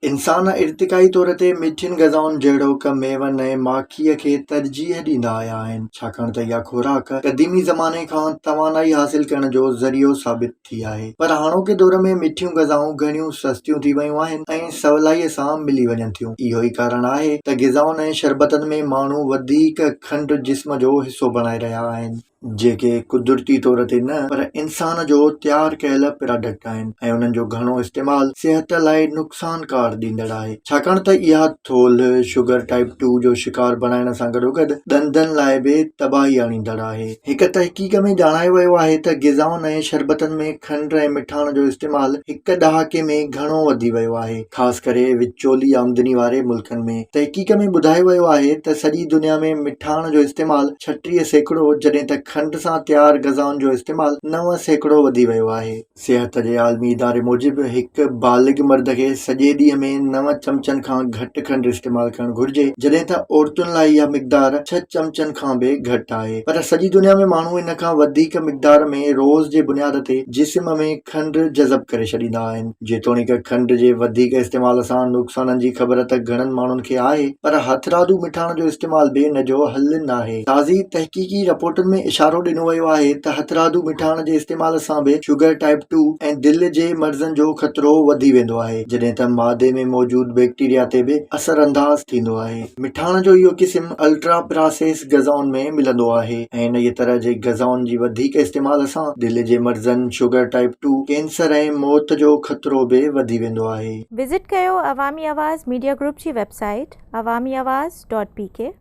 انسان ارتقائي طور تي مٺين غذائن جهڙوڪ ميون ۽ ماکيء کي ترجيح ڏيندا آيا آهن، ڇاڪاڻ ته اها خوراڪ قديمي زماني کان توانائي حاصل ڪرڻ جو ذريعو ثابت ٿي آهي. پر هاڻوڪي دور ۾ مٺيون غذائون گهڻيون سستيون ٿي ويون آهن ۽ سولائيء سان ملي وڃن ٿيون. اهو ئي ڪارڻ آهي ته غذائن ۽ شربتن ۾ ماڻهو وڌيڪ کنڊ جسم جو حصو بڻائي رهيا آهن. جيڪي قدرتي طور تي نه پر انسان جو تيار ڪيل پراڊڪٽ آهن ۽ انهن جو گهڻو استعمال صحت لاء نقصانڪار ڏيندڙ آهي ڇاڪاڻ ته اها ٿولهه، شگر ٽائپ ٽو جو شڪار بڻائڻ سان گڏوگڏ ڏندن لاء به تباهي آڻيندڙ آهي. هڪ تحقيق ۾ ڄاڻايو ويو آهي ته غذائن ۽ شربتن ۾ کنڊ ۽ مٺاڻ جو استعمال هڪ ڏهاڪي ۾ گهڻو وڌي ويو آهي، خاص ڪري وچولي آمدني واري ملڪن ۾. تحقيق ۾ ٻڌايو ويو آهي ته سڄي دنيا ۾ مٺاڻ جو استعمال 36% جڏهن ته کنڊ سان تيار غذائن جو استعمال 9% وڌي ويو آهي. صحت جي عالمي اداري موجب هڪ بالغ مرد کي سڄي ڏينهن ۾ نو چمچن کان گهٽ کنڊ استعمال ڪرڻ گهرجي جڏهن ته عورتن لاء اها مقدار ڇهه چمچن کان به گهٽ آهي پر سڄي دنيا ۾ ماڻهو ان کان وڌيڪ مقدار ۾ روز جي بنياد تي جسم ۾ کنڊ جذب ڪري ڇڏيندا آهن. جيتوڻيڪ کنڊ جي وڌيڪ استعمال سان نقصانن جي خبر ته گهڻن ماڻهن کي آهي پر هٿرادو مٺاڻ جو استعمال به ان جو حل ناهي. تازي تحقيقي رپورٽن ۾ اشارو ڏنو ويو آهي ته هٿرادو مٺاڻ جي استعمال سان به شگر ٽائپ ٽو ۽ دل جي مرضن جو خطرو وڌي ويندو آهي جڏهن ته معدي ۾ موجود بيڪٽيريا تي به اثرانداز ٿيندو آهي. مٺاڻ جو اهو قسم الٽرا پراسيس غذائن ۾ ملندو آهي ۽ انهيء طرح جي غذائن جي وڌيڪ استعمال سان دل جي مرضن، شگر ٽائپ ٽو، ڪينسر ۽ موت جو خطرو به وڌي ويندو آهي. وزٽ ڪيو عوامي آواز ميڊيا گروپ جي website Awami Awaz dot P K.